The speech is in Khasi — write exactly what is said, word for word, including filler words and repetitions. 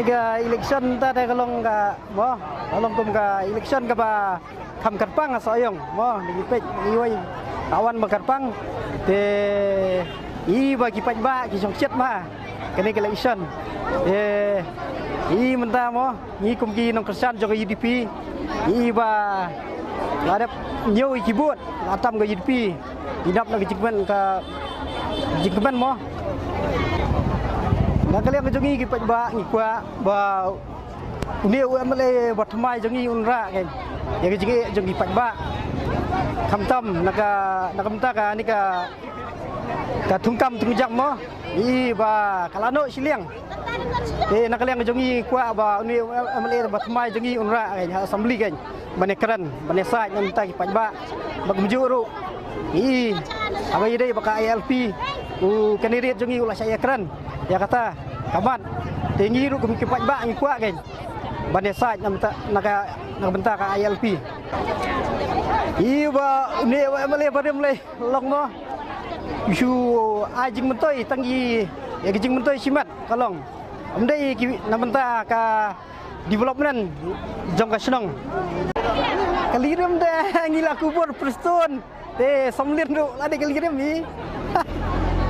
Ka election ta te ka long ka mo, ka long kum ka election kaba kham kyrpang ha Sohiong mo, ngi peit ngi wai awan ba kyrpang. Te i ba ki paidbah ki shong shet ma kane ka election. Te i mynta mo, ngi kum ki nongkyrshan jong ka U D P, i ba la dep ñiew i ki vote la tam ka U D P. Ngi dap na ka jingkmen ka jingkmen mo. Na ka liang ka jong ngi ki paidbah ngi kwah ba une u M L A ba thymmai jong ngi un rah kein ïa ka jingeh jong ki paidbah. Khamtam na ka na ka bynta ka ni ka ka thungkam thungjam mo. I ba ka la noh shiliang. Te na ka liang ka jong ngi kwah ba une u M L A ba thymmai jong ngi un rah kein ha assembly kein. Ban ïakren ban ïasaid na ka bynta ki paidbah. Ba kumjuh ruh i haba ïadei ba ka I L P u candidate jong ngi u la shah ïakren ïa kata ka mat. Te ngi ruh kum ki paidbah ngi kwah kein ban ïasaid na ka bynta na ka na ka bynta ka I L P. I ba une u M L A barim lei long mo. Shu ai jingmyntoi tang i ïa ka jingmyntoi shimet ka long. Ym dei ki na ka bynta ka development jong ka shnong. Ka lirim de ngi la kubur Prestone. Te samlin ruh la dei ka lirim i.